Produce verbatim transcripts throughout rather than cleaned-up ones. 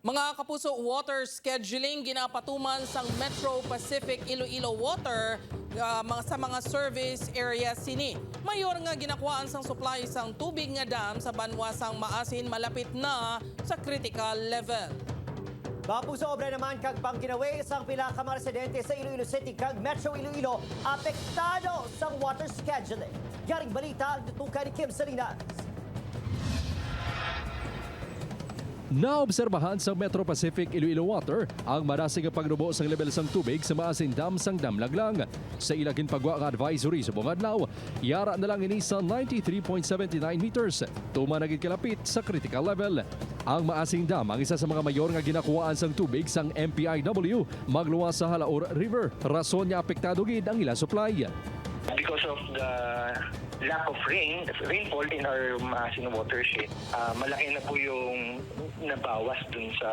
Mga kapuso, water scheduling ginapatuman sang Metro Pacific Iloilo Water, ah, mga, sa mga service area sini. Mayor nga ginakuhaan sang supply sang tubig nga dam sa banwa sang Maasin malapit na sa critical level. Bapo sa obra naman kag pangginaway sang pila ka mga residente sa Iloilo City kag Metro Iloilo apektado sang water scheduling. Yaring balita ang tutukan ni Kim Salinas. Naobserbahan sa Metro Pacific Iloilo Water ang madasig nga pagnubo sang lebel sang tubig sa Maasin Dam sang Damlaglang. Sa ila ginpagwa nga advisory subong adlaw, yara na lang ini sa ninety-three point seven nine meters. Tuman na gid kalapit sa critical level. Ang Maasin Dam ang isa sa mga mayor nga ginakuhaan sang tubig sang M P I W magluwas sa Halaur River. Rason nga apektado gid ang ila supply. Because of the lack of rain, rainfall in our Maasin watershed, ah, malaki na po yung nabawas dun sa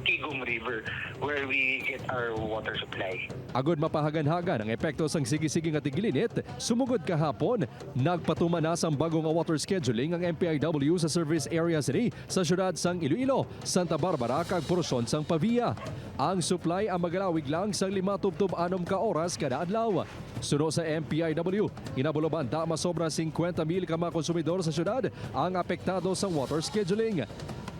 Tigum River where we get our water supply. Agod mapahaganhagan ang epekto sang sige-sige nga tig-init, sumugod kahapon, nagpatuman na sang bago nga water scheduling ang M P I W sa service area sini sa siyudad sang Iloilo, Santa Barbara kag porsyon sang Pavia. Ang supply ang magalawig lang sang lima tubtob anom ka oras kada adlaw. Suno sa M P I W, ginabulobanta masobra singkwenta mil ka mga konsumidor sa siyudad ang apektado sa water scheduling.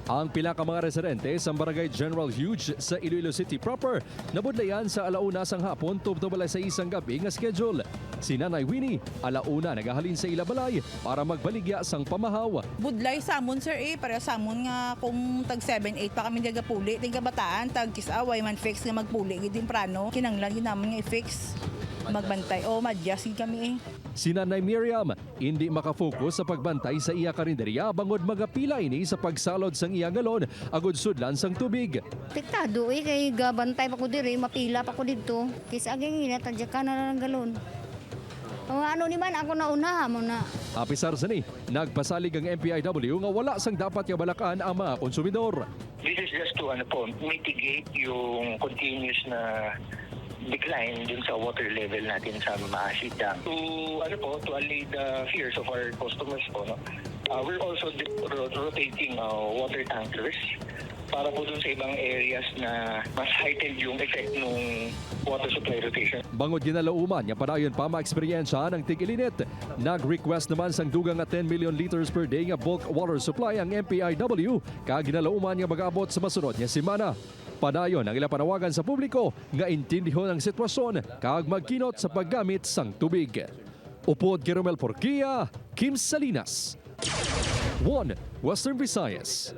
Ang pila ka mga residente sa Barangay General Huge sa Iloilo City proper nabudlayan sa alauna sang hapon tubtob alas sais sang gabi nga schedule. Si Nanay Winnie, alauna nagahalin sa ila balay para magbaligya sang pamahaw. Budlay samon, sir, eh. Pareho samon nga kung tag seven, eight pa kami nagapuli, ting kabataan, tag kis-a, way man fix nga magpuli gid temprano. Kinanglan gid namon nga i-fix. Magbantay. O, madyas gid kami, eh. Si Nanay Miriam, indi makafocus sa pagbantay sa iya karinderya bangod magapila ini sa pagsalod sang iya galon agud sudlan sang tubig. Apektado, eh, kay gabantay pa ko diri, mapila pa ko didto. Kis-a gid nga tadyakan na lang galon. O, ano ni man, ako na una, amo na. Apisar sini, nagpasalig ang M P I W nga wala sang dapat nga balakan ang mga konsumidor. This is just to, ano po, mitigate yung continuous na decline dun sa water level natin sa Maasin Dam. To, ano po, to allay the fears of our customers po, no? Uh, we're also di- ro- rotating uh, water tankers para po dun sa ibang areas na mas heightened yung effect ng water supply rotation. Bangod ginalauman nga padayon pa maeksperiensyahan ang tig-ilinit, nag-request naman sang dugang nga ten million liters per day nga bulk water supply ang M P I W kag ginalauman nga mag-abot sa masunod nga semana. Padayon ang ila panawagan sa publiko nga intindihon ang sitwasyon kag magkinot sa paggamit sang tubig. Upod kay Romel Porquia, Kim Salinas, One Western Visayas.